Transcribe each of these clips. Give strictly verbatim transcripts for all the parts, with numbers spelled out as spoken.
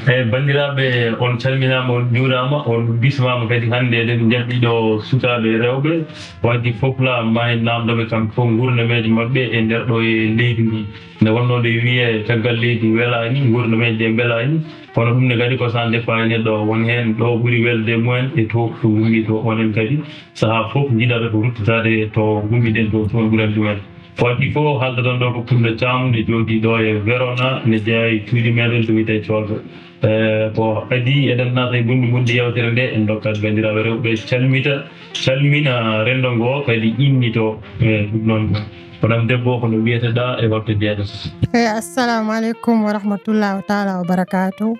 Eyi, banndiraaɓe, on calminaama, on njuuraama, on mbismaama kadi. Hannde eɗen njaɓɓi ɗo sukaaɓe rewɓe, waɗi fof la, ma en naamndoɓe kamɓe fof nguurnameeje maɓɓe e nder ɗo e leydi ndi. Nde wonnoo nde wiyee caggal leydi welaani, nguurnameeje ɗe mbelaani, kono ɗum ne kadi ko ça dépend e neɗɗo, won heen ɗo ɓuri welde e mumen e to, to ngummi to. Onen kadi sahaa fof njiɗata ko ruttitaade to ngummiɗen to, toon ɓuren ɗumen. Ko adii fof, haaldoton ɗo ko Pullo Caam, ne jooɗii ɗo e Verona, ne jeyaa e cuuɗi meeɗen to wiyetee Coolɗo. E, ko adii eɗen naata e bonndi bonndi yewtere nde, en ndokkat banndiraaɓe rewɓe calmita, calmina renndo ngo, kadi innito, e, ɗum noon. Ko ɗam debbo, ko no wiyete ɗa e holto jeeyata? Eyi, assalamu aleykum wa rahmatullahi taala wa barakatuh.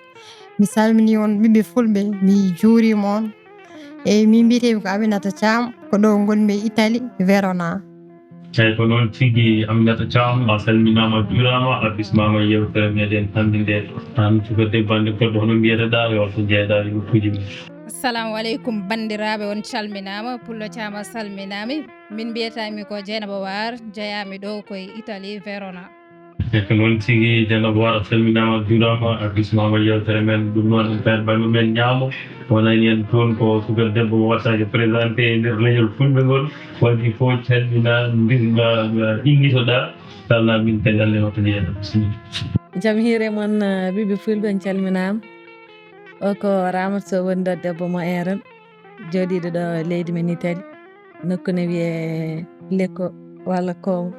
Mi salmini on ɓiɓɓe fulɓe, mi juurima on. Eyi, min mbiyetee ko Aminata Thiam, ko ɗo ngonmi e Italie, Verona. Eyi, ko noon tigi, Aminata Thiam, a salminaama, a juuraama, a bismaama e yewtere meɗen hannde nde. Aan suka debbo hannde goɗɗo hono mbiyete ɗa, yo so jeeɗa e nokkuuji men. Assalamu aleykum, banndiraaɓe, on calminaama. Pullo Thiam a salminaama. Min mbiyetaami ko Dieynaba Waar, jeyaami ɗo ko e Italie, Verona. E ko noon tigi, Dieynaba Waar, a salminaama, a juuraama, a bismaama e yewtere men. Ɗum noon, en peen ɓaymo men ñaamo, wonani en toon ko suka debbo mo wattaake présenté e nder leñol fulɓe ngol. Waɗi fof calmina, mbisma, innitoɗa, kalna min kadi Allah hoto jeeɗa. Bisimilla. Jam hiire mon, eh, ɓiɓɓe fulɓe, on calminaama. O ko Ramata Sow woni ɗo, debbo mo Eeren, jooɗiiɗo ɗo leydi men Italie, nokku ne wiyee Lecco walla Congo.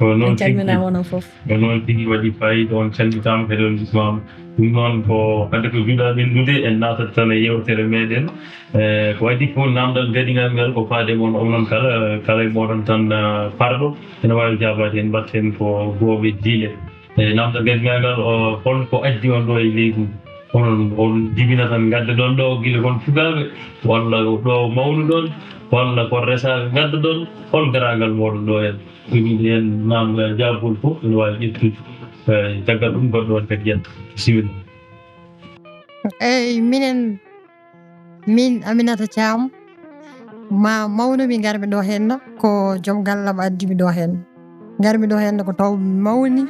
Ko noon tigi. En calminaama onon fof. Ko noon tigi, waɗi faayiida, on calmitaama kadi on bismaama. Ɗum noon ko hannde ko juuɗa ɓenndude, en naatata tan e yewtere meɗen. Eh, ko adii fof, naamndal gadigal ngal ko faade mon onon kala, kala e mooɗon tan, eh, parɗo ene waawi jaabaade heen, mbaɗten ko gooɓe diile. Eyi, naamndal gadigal ngal, o, hol ko addi on ɗo e leydi ndi? Onon, on jibina tan ngaddoɗon ɗo gila kon sukaaɓe, walla ɗo mawnuɗon, walla ko resaaɓe ngaddoɗon? Hol garaangal mooɗon ɗo heen? Ko yiɗi heen naamndal, jaabgol fof ene waawi ƴettude. Eyi, caggal ɗum goɗɗo on kadi yetta. Bisimilla. Eyi, minen Min Aminata Thiam, ma mawnumi, ngarmi ɗo henna ko joom gallam addimi ɗo henna. Ngarmi ɗo henna ko taw mi mawni.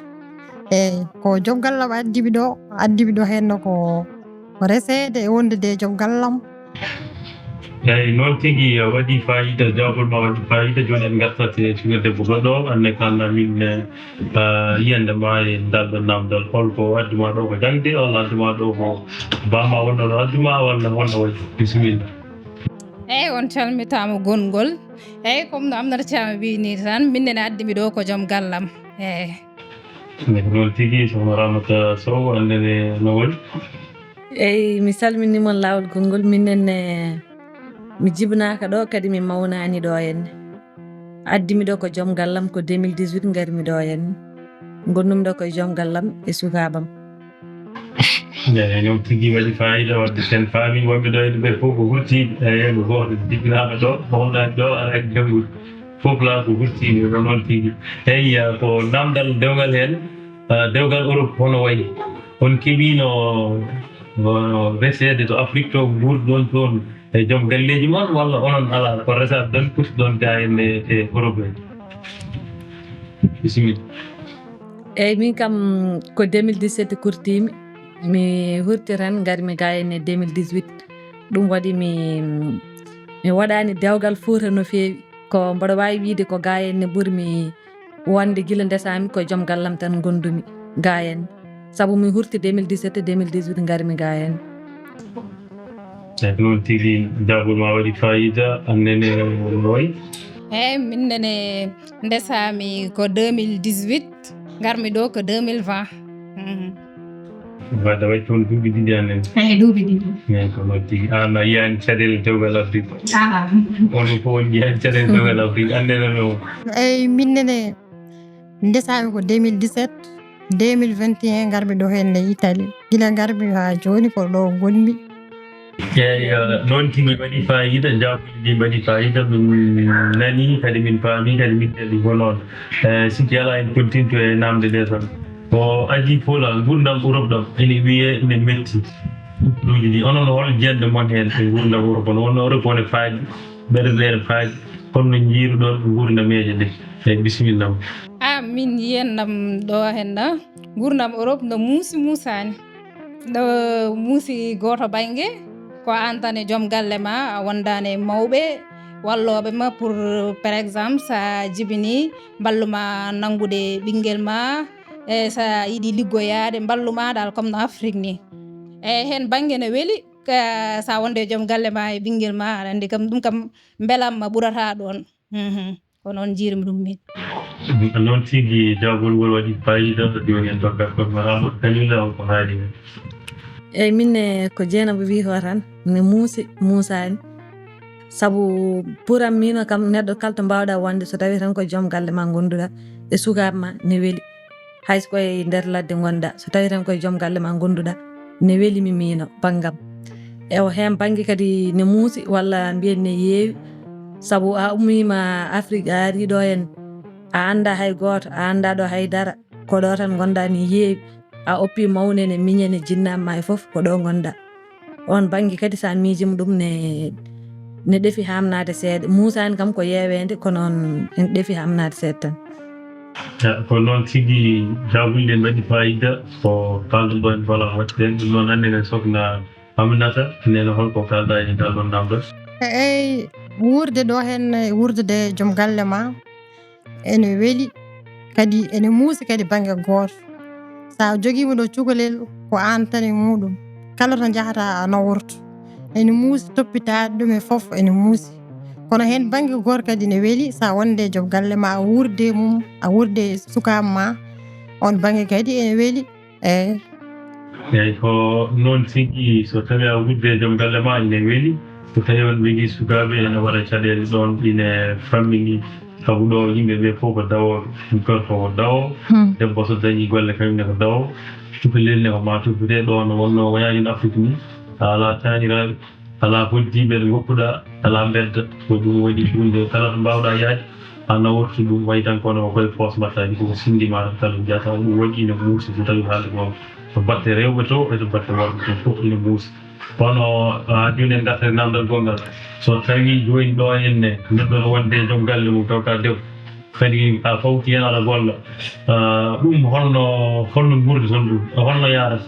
Eyi, ko joom gallam addimi ɗo, addimi ɗo henna ko, ko reseede e wondude e joom gallam. Eyi, noon tigi, a waɗi faayiida, jaabol ma waɗi faayiida. Jooni en ngartat e suka debbo goɗɗo, anne kalna min, eh, Ah, yiyannde ma e ngal ɗon naamndal, hol ko addi ma ɗo ko jaŋde, walla addi ma ɗo ko baa ma wonno ɗo addi ma, walla honno wayi? Bisimilla. Eyi, on calmitaama gonngol. Eyi, comme no Aminata Thiam wiyi ni tan, min nene addi mi ɗo ko joom gallam. Eyi. Eyi, ko noon tigi, Sokhna Ramata Sow, anndene no woni? Eyi, mi salminii mon laawol gonngol. Min nene, mi jibnaaka ɗo, kadi mi mawnaani ɗo henne. Addi mi ɗo ko joom gallam, ko deux mille dix-huit ngarmi ɗo henne. Ngonnumi ɗo ko joom gallam e sukaabam. Eyi, noon tigi waɗi faayiida, wadde sen faami wonɓe ɗo henne ɓe fof ko hurtiiɓe. Eyi, ko gooto jibinaama ɗo, mawnaani ɗo, alaa e janngude. Fof la ko hurtiiɓe, ko noon tigi. Eyi, ko naamndal dewgal heen, ah, dewgal Europe hono wayi? On keɓiino, no reseede to Afrique to, nguurɗon toon e joom galleeji mon, walla onon alaa, ko resaade tan kurtiɗon gaa henne e Europe he? Bisimilla. Eyi, min kam ko deux mille dix-sept kurtiimi, mi hurti tan, ngarmi gaa henne deux mille dix-huit. Ɗum waɗi mi, mi waɗaani dewgal Fuuta no feewi. Ko mboɗo waawi wiyde ko gaa henne ɓurmi wonde gila ndesaami ko joom gallam tan ngondumi gaa henne. Sabu mi hurti deux mille dix-sept, deux mille dix-huit ngarmi gaa henne. Eyi, ko noon tigi, jaabol ma waɗi faayiida, aan nene no wayi? Eyi, min nene ndesaami ko deux mille dix-huit, ngarmi ɗo ko deux mille vingt. Mhm. Wadde waɗi toon duuɓi ɗiɗi aan nene? Eyi, duuɓi ɗiɗi. Eyi, ko noon tigi. Aan a yiyaani caɗeele dewgal Afrique? Aa. Onon fof on njiyaani caɗeele dewgal Afrique. Aan nene no? Eyi, min nene ndesaami ko deux mille dix-sept, deux mille vingt et un ngarmi ɗo henne Italie. Gila ngarmi haa jooni ko ɗo ngonmi. Eyi, eh, noon tigi waɗi faayiida, jaabuuji ɗi mbaɗi faayiida, min nani kadi min paami kadi min kadi ko noon. Eh, sikki alaa en continue e naamnde nde tan. Ko adii fof la, nguurndam Europe ɗam ene wiyee ene metti. Ɗuuji ɗi, onon hol jiyanɗe mon heen e nguurndam Europe? Onon wonno Europe wone faaji, ɓeɗe ɓeɗe faaji, kono no njiiruɗon nguurnameeje ɗe? Eyi, bisimilla ma. Ah, min yiyan ɗam ɗo henne, nguurndam Europe no muusi muusaani. Ɗo muusi gooto bannge, ko aan tan e joom galle ma, a wondaani e mawɓe wallooɓe ma pour, par exemple, so a jibinii, mballu ma nanngude ɓinngel ma, e so a yiɗi liggoyaade, mballu ma dal comme no Afrique ni. E heen bannge no weli, ka, so a wonde e joom galle ma e ɓinngel ma, aɗa anndi kam, ɗum kam mbelamma ɓurata ɗoon. Mhm. Ko noon njiirmi ɗum min. Noon tigi, jaagol ngol waɗi faayiida, jooni en ndokkat koye ma Amadou Kalila, o ko haali men. Eyi, min ne ko Jeynaba wii hoo tan, ne muusi, muusaani. Sabu pour am, miino kam, neɗɗo kala to mbaawɗaa wonde, so tawii tan ko joom galle ma ngonduɗaa, e sukaaɓe ma, ne weli. Hay so koye nder ladde ngonɗaa, so tawii tan koye joom galle ma ngonduɗaa, ne weli mi miino banngam. Ewa, heen bannge kadi ne muusi, walla mbiyen ne yeewi, sabu a ummiima Afrik, a arii ɗo heen, a anndaa hay gooto, a anndaa ɗo hay dara, ko ɗo tan ngonɗaa ne yeewi, a oppii mawne ne miñe ne jinnaama e fof, ko ɗo ngonɗaa. Oon bannge kadi, so a miijiima ɗum ne, ne ɗefi haamnaade seeɗa. Muusaani kam ko yeeweende, kono oon en ɗefi haamnaade seeɗa tan. Ya, ko noon tigi, jaabuli ɗi mbaɗi faayiida, ko kaalduɗon wala waɗde. Ɗum noon, hannde ne sokna Aminata, neene, hol ko kaalɗaa e ngal ɗoon namdal? Eey, wuurde ɗo heen, wuurde de joom galle ma, ene weli, kadi ene muusi kadi bannge gooto. So a jogiima ɗo cukalel, ko aan tan e muuɗum. Kala to njahataa, a naworto. Ene muusi, toppitaade ɗum e fof, ene muusi. Kono heen bannge gooto kadi ne weli, so a wonde e joom galle ma, a wuurde e mum, a wuurde e sukaaɓe ma, oon bannge kadi ene weli. Eey. Eey, ko noon tigi, so tawii a wuurde e joom galle ma, ene weli. So tawii on njogii sukaaɓe, ene waɗa caɗeele ɗoon, ine fammini. Sabu ɗo yimɓe ɓe fof ko dawooɓe. Gorko ko dawoowo. Hmm. Debbo so dañii golle, kañum ne ko dawoowo. Cukalel ne ko maa toppitee. Ɗo no wonnoo, wonaa en Afrik ni. A alaa taaniraaɓe, alaa hoɗdiiɓe ɗo ngoppuɗaa, alaa mbedda. Ko ɗum woni huunde kala to mbaawɗaa yaade, a nawortu ɗum, wayi tan kono ko koye poos mbaɗtaa ɗum, ko sinndi ma tan kala njiyata. Ɗum waɗi ine muusi, so tawii haalde goonga. To batte rewɓe to, e to batte worɓe to, fof ine muusi. Kono, ah, jooni en ngartat e namdal gonngal. So tawii jooni ɗo henne, neɗɗo no wonde e joom galle mum, taw ka debbo. Kadi a fawti heen aɗa golla. Ah, ɗum holno, holno nguurdi toon ɗum? Holno yaarata?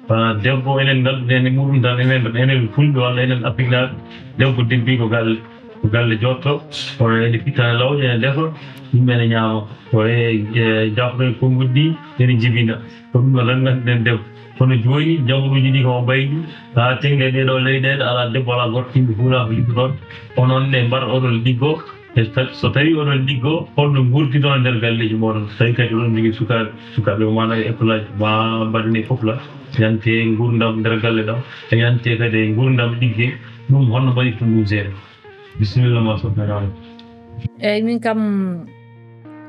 Ah, debbo, enen ngannduɗen e muɗum tan, enen, enen Fulɓe walla enen Afriknaaɓe, debbo debbi ko galle, ko galle jotto, o ene fitta lawƴe, ene defa, yimɓe ene ñaama. O e, e jafre konnguɗi ɗi, ene jibina. Ko ɗum ɗo tan ngannduɗen debbo. Kono jooni, jamanuuji ɗi ko mbaydi, haa teŋnge ɗee ɗoo leyɗeele, alaa debbo, alaa gorko, yimɓe fof alaa ko liggotoon. Onon ne mbar oɗon liggo. E ta-, so tawii oɗon liggo, holno nguurditon e nder galleeji mooɗon? So tawii kadi oɗon njogii sukaaɓe, sukaaɓe maana e école aji, ma mbaɗane fof la, yante nguurndam nder galle ɗam, e yante kadi e nguurndam ligge, ɗum holno mbaɗirton ɗum seeɗa? Bisimilla ma, sokhna Rama. Eey, min kam,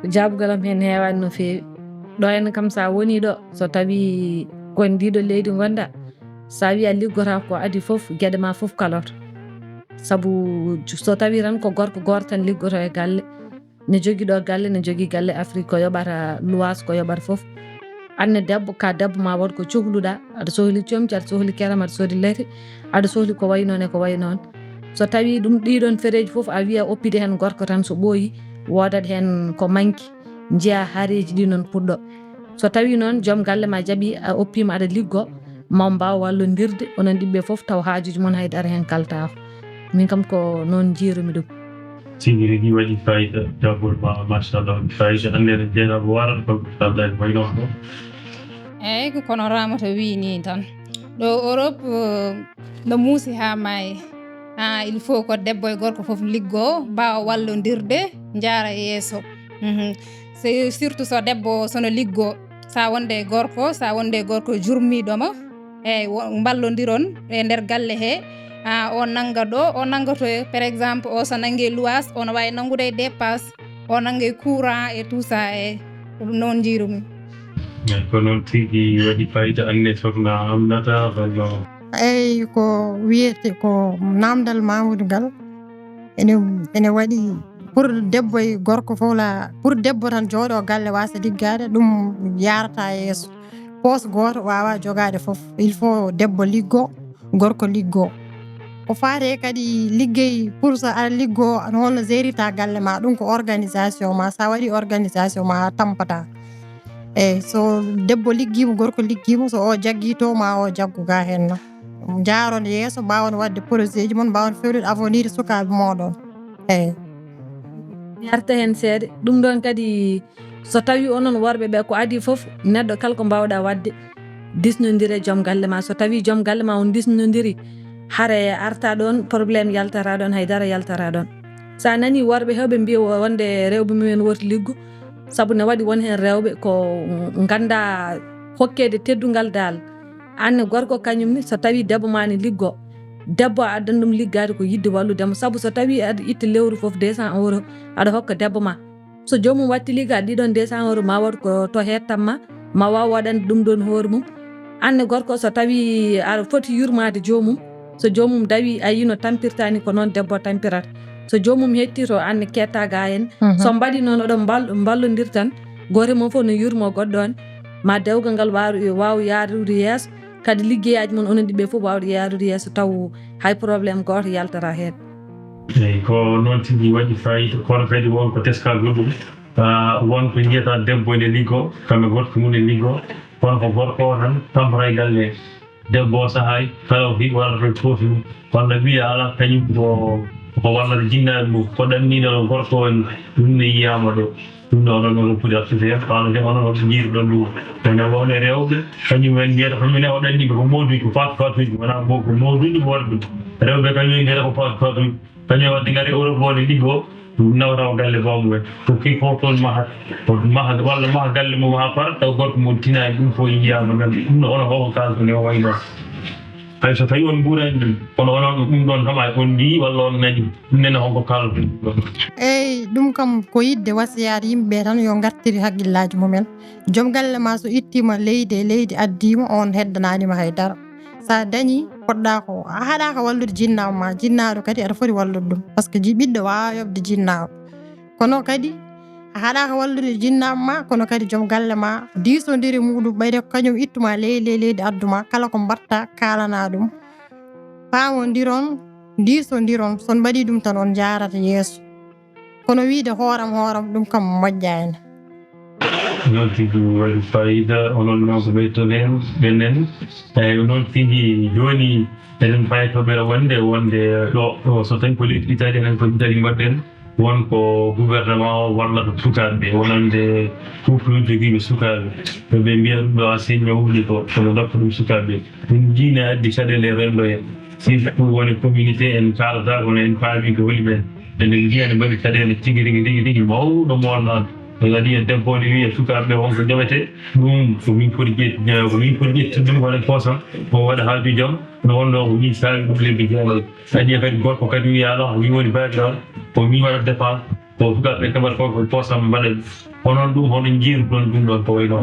jaabugol am heen heewaani no feewi. Ɗo heen kam, so a wonii ɗo, so tawii ko e ndii ɗoo leydi ngonɗaa, so a wii a liggotaako, ko adii fof, geɗe ma fof kaloto. Sabu so tawii tan ko gorko gooto tan liggotoo e galle, ne jogii ɗo galle, ne jogii galle Afrik, ko yoɓata luwaas, ko yoɓata fof. Aan ne debbo, ka debbo, ma wood ko cohluɗaa, aɗa sohli comci, aɗa sohli kerem, aɗa sohli lete, aɗa sohli ko wayi noon e ko wayi noon. So tawii ɗum, ɗii ɗoon fereeji fof a wiya oppide heen gorko tan, so ɓooyi, woodat heen ko manki, njiyaa haareeji ɗi noon puɗɗo. So tawii noon joom galle ma jaɓii, a oppiima aɗa liggo, ma on mbaaw wallondirde, onon ɗiɓɓe fof, taw haajuuji mon hay dara heen kaltaako. Min kam ko noon njiirumi ɗum. Tigi rigi waɗi fayida, jaggol ma, machallah, waɗi fayida. Hannde ne Jeynaba warat ko kalɗa e koye noon ɗo. Eey, ko kono Ramata wii nii tan. Ɗo Europe, eh, no muusi haa maayi. Ah, il faut ko debbo e gorko fof liggoo, mbaawa wallondirde, njaara yeeso. Mhm. Se-, surtout so debbo, so no liggoo, so a wonde e gorko, so a wonde e gorko jurmiiɗo ma, eey, wo-, mballondiron e nder galle he. Ah, o nannga ɗo, o nannga to, par exemple, o so nanngii luwaas, o no waawi nanngude e dépasse, o nanngii courant et tout ça, e ɗum noon njiirumi. Eey, ko noon tigi waɗi fayida, aan ne sokhna Aminata, holno? Eey, ko wiyete ko naamndal Mamoudou ngal, ene, ene waɗi pour debbo e gorko fof la, pour debbo tan jooɗoo galle waasa liggaade, ɗum yaarata yeeso. Poos gooto waawaa jogaade fof. Il faut debbo liggoo, gorko liggoo. Ko faati kadi liggey, pour so aɗa liggoo, no holno gérita galle ma, ɗum ko organisation ma. So a waɗii organisation ma, a tampataa. Eyi, so debbo liggiima, gorko liggiima, so o jaggii to, ma o jaggu ga heen noon. Njaaron yeeso, mbaawon waɗde projet ji mon, mbaawon fewnude avenir sukaaɓe mooɗon. Eyi. Mi arta heen seeɗa. Ɗum ɗoon kadi, so tawii onon worɓe ɓe, ko adii fof, neɗɗo kala ko mbaawɗaa waɗde, diisnondire joom galle ma. So tawii joom galle ma on diisnondiri, hare arta ɗoon, problème yaltata ɗoon, hay dara yaltata ɗoon. So a nanii worɓe heewɓe mbiya wonde rewɓe mumen woti liggo, sabu ne waɗi won heen rewɓe ko nganndaa hokkeede teddungal dal. Aan ne gorko kañum ne, so tawii debbo ma ne liggo, debbo a addan ɗum liggaade ko yiɗde wallude mo. Sabu so tawii aɗa itta lewru fof deux cents euros, aɗa hokka debbo ma. So joomum watti liggaade ɗiɗon deux cents euros, ma waɗ ko to heettan ma, ma waaw waɗande ɗum ɗoon hoore mum. Aan ne gorko, so tawii aɗa foti yurmaade joomum, so joomum dawi a yii no tampirta ni, ko noon debbo tampirata. So joomum hetti to, aan ne keetta ga heen. So mbaɗi noon, oɗon mbal-, mballondir tan, gooto e mon fof no yurmo goɗɗo on, ma dewgal ngal waaru-, waaw yaarude yeeso, kadi liggeyaaji mon onon ɗiɓɓe fof waawde yaarude yeeso, taw hay problème gooto yaltata heen. Eyi, ko noon tigi waɗi fayida, kono kadi won ko teskagol ɗum. Ah, won ko njiyata debbo ne liggo, kamɓe gorko mum ne liggo, kono ko gorko o tan tampata e galle. Debbo o sahaay, kala ko fi-, waɗata ko foofi mum. Walla wiya ala kañum ko, ko wallata jinnaaɓe mum, ko ɗanniiɗo ɗo gorko o ni, ɗum ne yiyaama ɗo. Ɗum ɗo onon on fuɗi artude heen, faamde onon on njiiruɗon ɗum. Wona won e rewɓe, kañum en mbiyata ko minen o ɗanniiɓe ko mooduuji, ko faatu faatuuji, wonaa ko, ko mooduuji worɓe. Rewɓe kañum en mbiyata ko faatu faatuuji. Kañum waɗde ngari Europe o ne liggo, nawata o galle baamumen. Ko ki ko toon mahata, ko mahata, walla maha galle mum haa para, taw gorko mum tinaani ɗum fof yiyaama nan. Ɗum no onon o ko kaalto ne o wayi noon. Hay so tawii on nguuraani ɗum, kono onon ɗum ɗoon kam ay on njiyii walla on nanii, ɗum nene honko kaalto ɗum ɗoon. Eyi, ɗum kam ko yiɗde wasiyaade yimɓe ɓe tan yo ngartiri hakkillaaji mumen. Joom galle ma so ittiima leydi e leydi addiima, on heddanaani ma hay dara. So a dañii, poɗɗaa ko, a haɗaaka wallude jinnaaɗo ma, jinnaaɗo kadi aɗa foti wallude ɗum. Parce que ji-, ɓiɗɗo waawaa yoɓde jinnaaɗo. Kono kadi, a haɗaaka wallude jinnaaɗo ma, kono kadi joom galle ma, diisondire muɗum, ɓayde ko kañum ittuma ley, ley leydi adduma, kala ko mbaɗta, kaalana ɗum. Paamondiron, diisondiron, so on mbaɗii ɗum tan, on njaarata yeeso. Kono wiyde hooram hooram, ɗum kam moƴƴaani. Noon tigi waɗi fayida, onon noon ko ɓeytoɗen ɓennen. Eyi, noon tigi jooni eɗen mbawi toɓɓere wonde, wonde ɗo, ɗo so tawi ko leydi Italie, enen ko Italie mbaɗɗen. Won ko gouvernement o wallata sukaaɓe ɓe, wonande couple jogiiɓe sukaaɓe. Ko ɓe mbiya ɗum ɗo enseignant wuli ko, kono dokka ɗum sukaaɓe ɓe. Ɗum jiine addi caɗeele renndo en. Surtout woni communauté en kaalata, kono en paami ko holi ɓen. Eɗen njiya ne mbaɗi caɗeele tigi rigi, rigi, rigi mawɗo mo wonno on. Ɓe waɗi e debbo ne wiya sukaaɓe ɓe wonko ƴoɓete. Ɗum ko min poti ƴetti, ko min poti ƴetti ɗum wona poosam. Ko waɗa haaju jam. No wonno ko min saawi ɗum lebbi jeeɗaɗi. Kadi kadi gorko kadi wiya ala, o wi woni baabiraɗo. O wi waɗa dépense. Ko sukaaɓe ɓe keɓata ko ko poosam mbaɗa. Onon ɗum hono njiiruɗon ɗum ɗon ko wayno?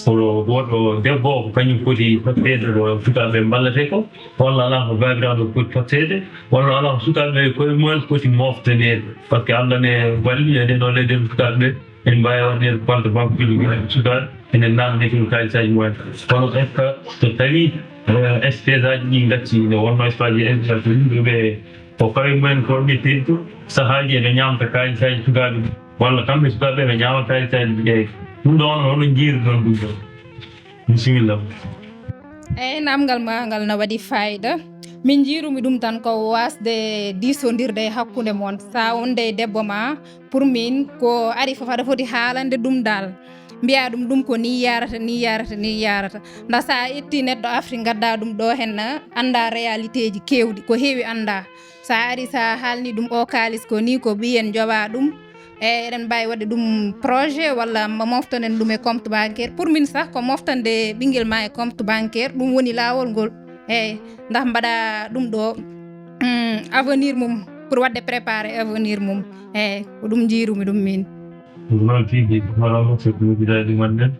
Ko woɗɗo debbo o ko kañum foti totteede ko sukaaɓe mballate ko? Walla alaa ko baabiraaɗo foti totteede? Walla alaa ko sukaaɓe ɓe koye mumen foti moftaneede? Par ce que Allah ne walli e ɗen ɗo leyɗe sukaaɓe ɓe en mbaawi waɗde compte banque uji sukaaɓe enen naamde ɗum kaalisaaji mumen. Kono est ce que so tawii eh, espèce aji ɗi ngacci nde wonno espace ji espèce yimɓe ɓe ko kawe mumen ko ɓe tentu sahaaji eɓe ñaamta kaalisaaji sukaaɓe walla kamɓe sukaaɓe ɓe ñaama kaalisaaji ɓe ƴeewa ɗum ɗo on hono njiiruɗon ɗum ɗo? Bisimilla. Eyi, namgal ma ngal no waɗi fayida. Min njiirumi ɗum tan ko wasde diisondirde e hakkunde mon. Sa wonde e debbo ma, pour min ko ari fof aɗa foti haalande ɗum dal. Mbiya ɗum ɗum ko ni yarata, ni yarata, ni yarata. Nda sa itti neɗɗo Afrique, gadda ɗum ɗo henna, anda réalité ji kewɗi, ko heewi anda. Sa ari sa halni ɗum o kalis ko ni ko ɓiyen joɓa ɗum. E eɗen mbawi waɗde ɗum projet walla moftonen ɗum e compte bancaire. Pour min sah ko moftande ɓinguel ma e compte bancaire, ɗum woni lawol ngol. Eyi, ndah mbaɗa ɗum ɗo, mm, avenir mum, pour waɗde préparé avenir mum. Eyi, ko ɗum jiirumi ɗum min. Ɗum noon tigi, hono mo so ɗum gidaaji mon ɗen.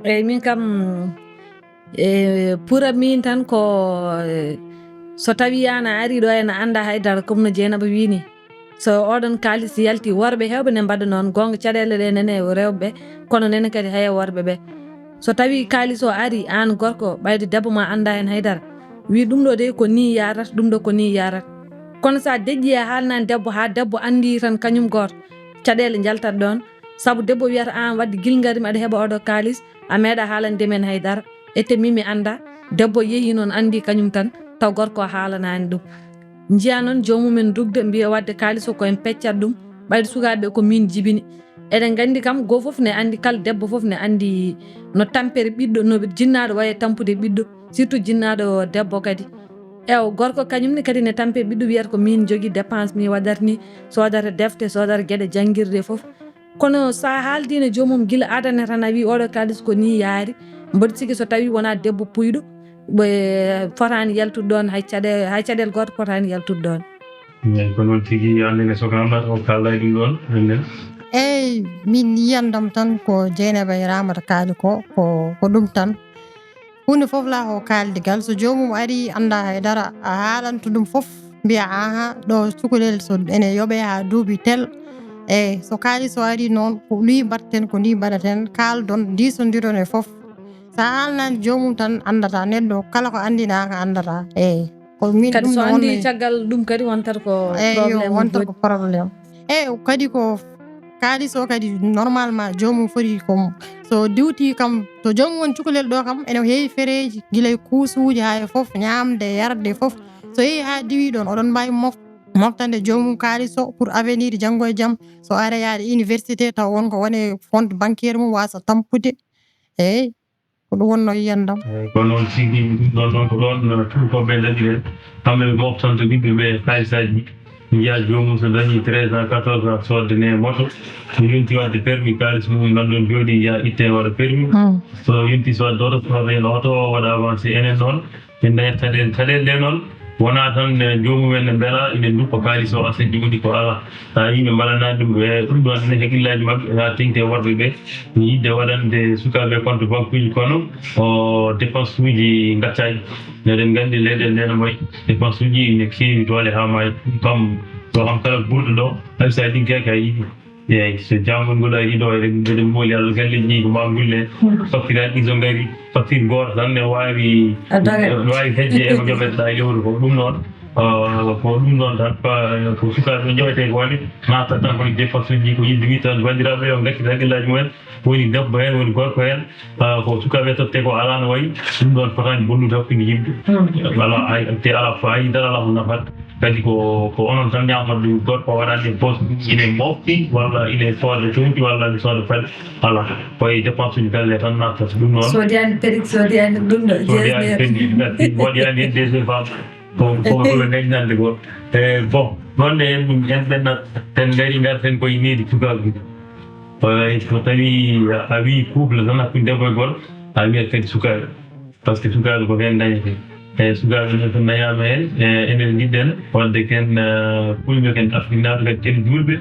Eyi, min kam, e, pour min tan ko, e, so tawi an a ari ɗo ena anda haydara, comme no Jeynaba wini. So oɗon kaalis yalti, worɓe hewɓe ne mbaɗa noon, gonga caɗele ɗe nene rewɓe, kono nene kadi haya worɓe ɓe. So tawi kaalis o ari, an gorko, ɓayde debbo ma anda hen haydara, wi ɗum ɗo de ko ni yarata, ɗum ɗo ko ni yarata. Kono sa deƴƴi e haalnani debbo, ha debbo andi tan kañum goto, caɗele jaltat ɗon, Sabu debbo wiyata aan wadde gilngari maɗa heɓa oɗo kaalis, a meeɗa haalande men haydara. Ete min mi annda, debbo yehi noon anndi kañum tan, taw gorko o haalanaani ɗum. Njiya noon joomum en dugde mbiya wadde kaalis o ko en peccat ɗum, ɓayde sukaaɓe ko min jibini. Eɗen nganndi kam goo fof ne anndi, kala debbo fof ne anndi no tampere ɓiɗɗo, no jinnaaɗo waye tampude ɓiɗɗo, surtout jinnaaɗo debbo kadi. Ew, gorko kañum ne kadi ne tampe ɓiɗɗo wiyata ko min jogi dépense mi waɗata ni, soodata defte, soodata geɗe janngirde fof. Kono sa haaldino joomum gila adana tan a wi oɗo kaalis ko ni yaari, mboɗo sikki so tawi wona debbo puyɗo, ɓe fotaani yaltude ɗoon hay caɗe-, hay caɗeele gooto fotaani yaltude ɗoon. Eey, ko noon tigi, aan ne so kam o kaalda e ɗum ɗoon, aan ne? Eey, min yiyandam tan ko Jeynaba e Ramata kaali ko, ko, ko ɗum tan. Huunde fof la ko kaaldigal, so joomum ari annda hay dara, a haalanto ɗum fof, mbiya aha, ɗo cukalel so ene yoɓe haa duuɓi tel. Eey, so kaalis o ari noon, ko ni mbaɗten, ko ni mbaɗaten, kaaldon, ndiisondiron e fof. Sa haalnaani joomum tan anndata, neɗɗo kala ko anndinaaka anndata. Eey, ko min kadi ɗum so ne anndi wonno e caggal ɗum kadi wontata ko eey, yo, problème wontata ko problème. Eey, kadi ko kaalis o kadi normalement joomum foti ko so diwti kam, to joomum woni cukalel ɗo kam, ene heewi fereeji, gila e kuusuuji haa e fof, ñaamde, yarde fof. So yehi haa diwi ɗoon, oɗon mbaawi mof-, moftande joomum kaalis o pour avenir janngo e jam. So ara yaade université, taw won ko woni compte bancaire mum waasa tampude. Eey, ko ɗum wonno yiyandam. Eey, ko noon tigi, ɗum ɗoon noon ko ɗoon, no, tuubakooɓe ndaɗi ɓe. Kamɓe ɓe moftanto ɓiɓɓe ɓe kaalisaaji. Njiya joomum so dañi treize ans, quatorze ans, soodde ne moto. So yonti waɗde permis, kaalis mum nan ɗoon jooɗi, ya itte waɗa permis. Hmm. So yonti so waɗde oto, soodde heen oto, waɗa avancé enen noon. Min dañat caɗeele, caɗeele ɗe noon, wonaa tan, eh, joomum en ne mbela ina nduppa kaalis o, aset jogori ko alaa. Tawa yimɓe mbaɗanaani ɗum, e ɗum ɗoon ne hakkillaaji maɓɓe, haa teŋti e worɓe ɓe, yiɗde waɗande sukaaɓe compte banque uji, kono o dépense uji ngaccaani. Eɗen nganndi leyɗeele ɗe no mbayi, dépense uji ina keewi doole haa maayi. Kam ɗo kam kala guurɗo ɗo, hay so a liggaaki a yiɗi. Eey, so jaangol ngol arii ɗo, eɗen, eɗen mooli Allah, galleeji ɗi ko maa ngulle. Facture aji ɗi so ngarii, facture gooto tan ne waawi, ne waawi hejje e ko njoɓeteɗaa e lewru ko. Ɗum noon, ah, ko ɗum noon tan, ko, ko sukaaɓe ɓe njoɓetee ko waɗi, naata tan ko e dépense uji, ko yimɓe wii tan, banndiraaɓe, yo ngaccit hakkillaaji mumen. Woni debbo heen, woni gorko heen, ah, ko sukaaɓe tottee ko alaa no wayi, ɗum ɗoon fotaani bonnude hakkunde yimɓe. Alaa, hay, te alaa faayiida, alaa ko nafata. Kadi ko, ko onon tan ñaamata ɗum, gorko waɗaani e poos, ine mofti, walla ine sooda cuuɗi, walla ine sooda paɗe. Alaa, ko e dépense uji galle tan nattata ɗum noon. Soodani perruque, soodani ɗum ɗo, soodani jees perruque, gatti, waɗani heen des femmes. Ko, ko ɗum e ngaññande goo. E, bon, noon ne en, en ɓenna, en ngari ngarten koye needi sukaaɓe. Ko, so tawi a wii couple tan hakkunde debbo e gorko, a wiyat kadi sukaaɓe. Parce que sukaaɓe ko heen dañetee. E sukaaɓe noon so nayaama heen, e enen njiɗɗen waɗde ken, eh, kulɓe ken Afriknaaɓe kadi ken juulɓe.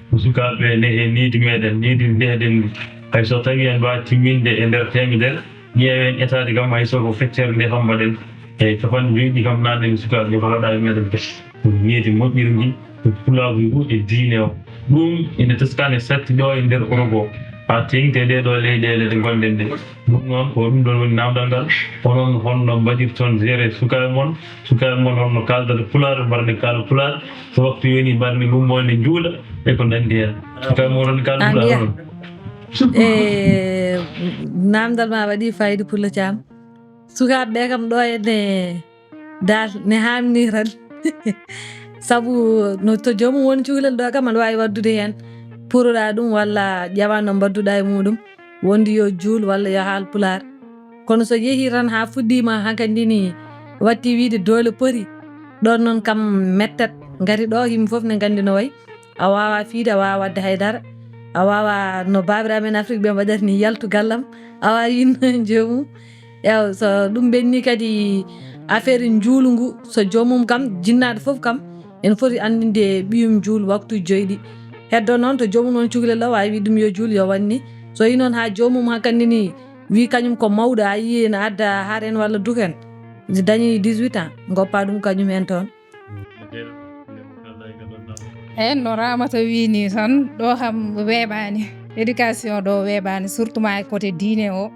Ko sukaaɓe ne e needi meɗen, needi ndeeɗen ndi. Hay so tawi en mbaawa timminde e nder teemedere, ƴeewen etaade kam hay so ko feccere nde kam mbaɗen. E capanɗe joyi ɗi kam naatde e sukaaɓe ko waɗa e meɗen kadi. Ko needi moƴƴiri ndi, ko pulaagu ngu e diine o. Ɗum ene teskaa ne satti ɗo e nder Europe o. Haa teeŋti e ɗee ɗoo leyɗeele ɗe ngonɗen ɗe. Ɗum noon, ko ɗum ɗoon woni naamndal ngal. Onon, holno mbaɗirton gérer sukaaɓe mon? Sukaaɓe mon, holno kaaldata Pulaar, mbaɗa nde kaala Pulaar? So waktu yoni, mbaɗa nde ngummoo, nde njuula, e ko nanndi heen. Sukaaɓe mon, holno kaaldata Pulaar, onon? E, naamndal ma waɗi fayida, Pullo Caam. Sukaaɓe ɓe kam ɗo ene dal ne haamni tan. Sabu no to joomum woni cukalel ɗo kam, aɗa waawi waɗdude heen puroɗaa ɗum walla ƴewa no mbaɗduɗaa e muɗum, wonde yo juul walla yo haal Pulaar. Kono so yehii tan haa fuɗɗiima hankadi ni watti wiyde doole poti, ɗoon noon kam mettat. Ngati ɗo yimɓe fof ne nganndi no wayi. A waawaa fiyde, a waawaa waɗde hay dara. A waawaa no baabiraaɓe men Afrik ɓe mbaɗata ni yaltu gallam. A waawaa wiide joomum. Ewa, so ɗum ɓenni kadi affaire njuulu ngu, so joomum kam, jinnaaɗo fof kam, ene foti anndinde ɓiyum juul waktu joyɗi. Heddo noon to joomum noon cukalel ɗo waawi wiide ɗum yo juul, yo wanni. So yi noon haa joomum hankadi ni wi kañum ko mawɗo, a yii ene adda haren walla duken. Si dañi dix-huit ans, ngoppa ɗum kañum heen toon. Eyi, no Ramata wii nii tan, ɗo kam weeɓaani. Éducation ɗo weeɓaani, surtout ma e côté diine o.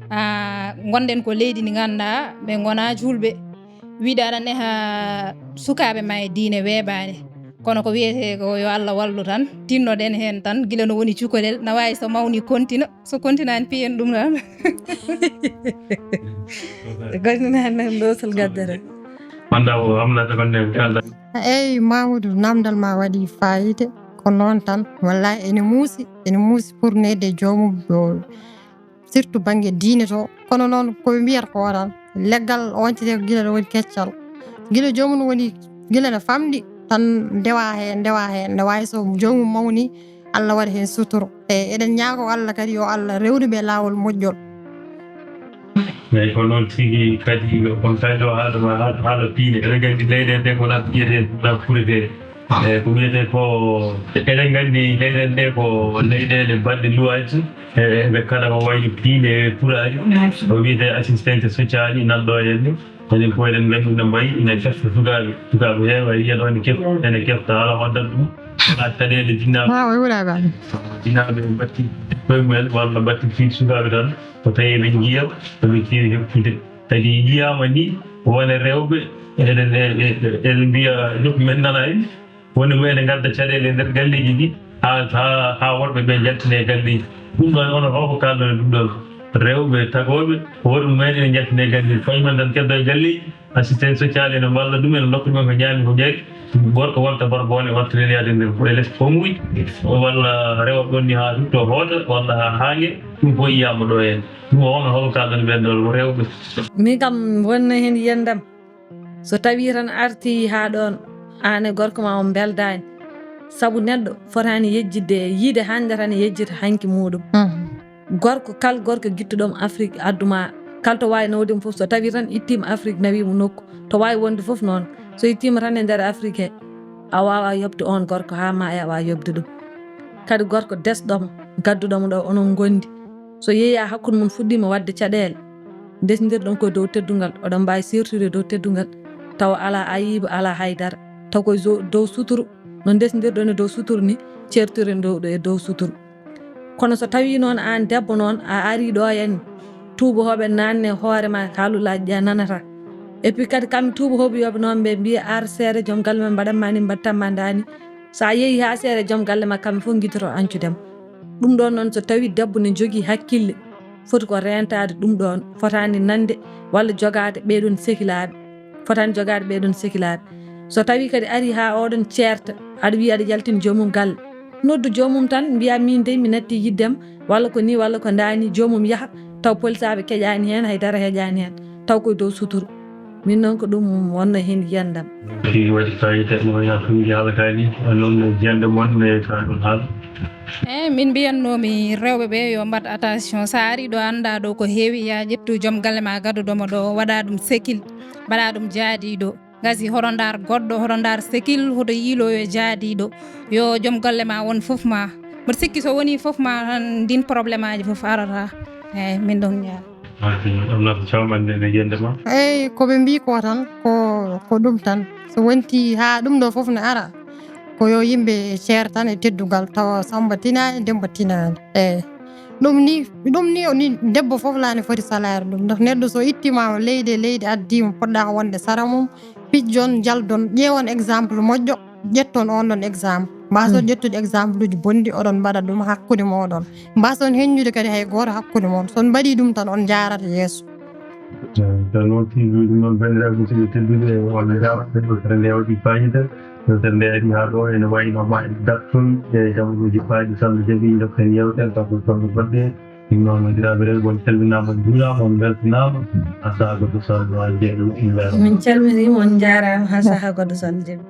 Ah, ngonɗen ko leydi ndi ngannduɗaa ɓe ngonaa juulɓe. Wiide aɗa neha sukaaɓe ma e diine weeɓaani. Kono ko wiyetee ko yo Allah wallu tan, tinnoɗen heen tan, gila no woni cukalel, na waawi so mawni kontina, so kontinaani piyen ɗum tan. Kontinaani tan ɗo sol gaddere. Manda o amlata konde kalda. Eyi, Mamoudou, namdal ma waɗi fayida. Ko noon tan, wallahi ene muusi, ene muusi pour neyde joomum ɗo, surtout bannge diine to. Kono noon, ko ɓe mbiyata ko tan, leggal oncete gila no woni keccal. Gila joomum woni, gila no famɗi, tan ndewa heen, ndewa heen, nde waawi so joomum mawni, Allah waɗa heen suturo. E, eɗen ñaago Allah kadi yo Allah rewnu ɓe laawol moƴƴol. Eyi, ko noon tigi kadi, on kadi o haala ma, haala, haala piine. Eɗen nganndi leyɗeele ɗe ko wona piyetee, wona kuretee. Eyi, ko wiyetee ko, eɗen nganndi leyɗeele ɗe ko leyɗeele baɗɗe luwaaji. E, ɓe kala ko wayno piine e kuraaji. Ko wiyetee assistance sociale nan ɗo heen ni. Enen fof eɗen nganndi no mbayi, ina kefta sukaaɓe. Sukaaɓe heewa, yiya ɗo ene kef-, ene kefta, alaa hoddata ɗum. Alaa caɗeele jinnaɓe. Haa o wura ba. Jinnaɓe mbaɗti koye mumen walla mbaɗti fii sukaaɓe tan, ko tawi eɓe njiya, eɓe keewi heɓtude. Kadi yiyaama ni, wone rewɓe, eɗen, e, e, eɗen mbiya, joom men nana en, woni mo eɗen ngadda caɗeele e nder galleeji ɗi, haa, haa, haa worɓe ɓe njaltina e galleeji. Ɗum ɗon, onon fof ko kaalɗon e ɗum ɗon. Rewɓe tagooɓe, ko worɓe mumen ene njaltina e galleeji. Koye men tan keddo e galleeji, assistance sociale ene walla ɗum, ene ndokka ɗum ko ñaami ko ƴaari. Gorko wonta barboone, watta leliyaade nder ko e les pomuuji, walla rewa ɗon ni haa rutto hoota, walla haa haange, ɗum fof yiyaama ɗo heen. Ɗum o, onon hol kaalɗon ɓeen ɗon rewɓe? Min kam wonna heen yiyandam. So tawii tan artii haa ɗoon, aan e gorko ma on mbeldaani. Sabu neɗɗo fotaani yejjitde, yiide hannde tan yejjita hanki muuɗum. Mhm. Gorko, kal gorko gittuɗo mo Afrik, addu ma, kal to waawi nawde mo fof, so tawii tan ittiima Afrik, nawii mo nokku, to waawi wonde fof noon. So ittiima tan e nder Afrik he, a waawaa yoɓde oon gorko haa ma a waawa yoɓde ɗum. Kadi gorko desɗo mo, gadduɗo mo ɗo, onon ngondi. So yeeyaa hakkunde mon fuɗɗiima waɗde caɗeele, ndesndirɗon ko e dow teddungal, oɗon mbaawi seertude e dow teddungal, tawa alaa ayiiba, alaa hay dara, taw ko e zo-, dow suturu, no ndesndirɗon e dow suturu ni, ceertiren dow ɗo e dow suturu. Kono so tawii noon aan debbo noon, a arii ɗo heen, tuubahooɓe naatne hoore ma, haalulaaji ɗi a nanataa. Et puis kadi kamɓe tuubahooɓe yooɓe noon ɓe mbiya ar seeɗa, joom galle ma mbaɗan ma ni, mbaɗtan ma ndaa ni. So a yehii haa seeɗa, joom galle ma kamɓe fof ngidoro ancude ma. Ɗum ɗoon noon, so tawii debbo ne jogii hakkille, foti ko reentaade ɗum ɗoon, fotaani nande walla jogaade ɓee ɗoon sehilaaɓe, fotaani jogaade ɓee ɗoon sehilaaɓe. So tawii kadi arii haa oɗon ceerta, aɗa wiya aɗa yaltina joomum galle, noddu joomum tan, mbiya miin dey mi natti yiɗde ma, walla ko nii, walla ko ndaa ni, joomum yaha, taw polisaaɓe keƴaani heen, hay dara heƴaani heen, taw ko e dow suturu. Min noon ko ɗum wonno heen yiyandam. Ɗi waɗi fayida, no wayno ɗum haalata ni, noon no yiyande mon, ne ka ɗum haal. Eyi, min mbiyatnoomi rewɓe ɓe yo mbaɗ attention. So a arii ɗo, anndaa ɗo ko heewi, yaa ƴettu joom galle ma, gadduɗo mo ɗo, waɗa ɗum sekil, mbaɗa ɗum jaadiiɗo. Ngasi hoto ndaar goɗɗo, hoto ndaar sekil, hoto yiilo yo jaadiiɗo. Yo joom galle ma won fof ma. Mboɗo sikki so wonii fof ma tan, ndin probléme aji fof arata. Eyi, min ɗon njaara. Eyi, ko ɓe mbii ko tan, ko, ko ɗum tan. So wonti haa ɗum ɗo fof ne ara, ko yo yimɓe ceer tan e teddungal, tawa Samba tinaani, Demba tinaani. Eyi. Ɗum ni, ɗum ni, ni debbo fof la ne foti salaire ɗum. Ndax neɗɗo so ittiima leydi e leydi, addiima, poɗɗa ko wonde sara mum, pijjon, njaldon, ƴeewon exemple moƴƴo, ƴetton on ɗon exemple. Mbaason ƴettude exemple uji bonɗi, oɗon mbaɗa ɗum hakkunde mooɗon. Mbaason heññude kadi hay gooto hakkunde mon. So on mbaɗii ɗum tan, on njaarata yeeso. Tan noon, tigi ɗum noon, banndiraaɓe musidɓe tedduɓe, on njaaraama, ɓe ɗo nde waɗi fayida. Yewtere nde ari haa ɗo, ene wayi no ma en dartoy e jaɓuɗo jippaade Samba Jabi, ndokken yewtere, taw ko toon goɗɗe. Ɗum noon, banndiraaɓe rewɓe, on calminaama, on njuuraama, on mbeltanaama. Asa Godo Sall, no jeeɗo, min calminiima, on njaaraama, haa sahaa goɗɗo, Sall Jabi.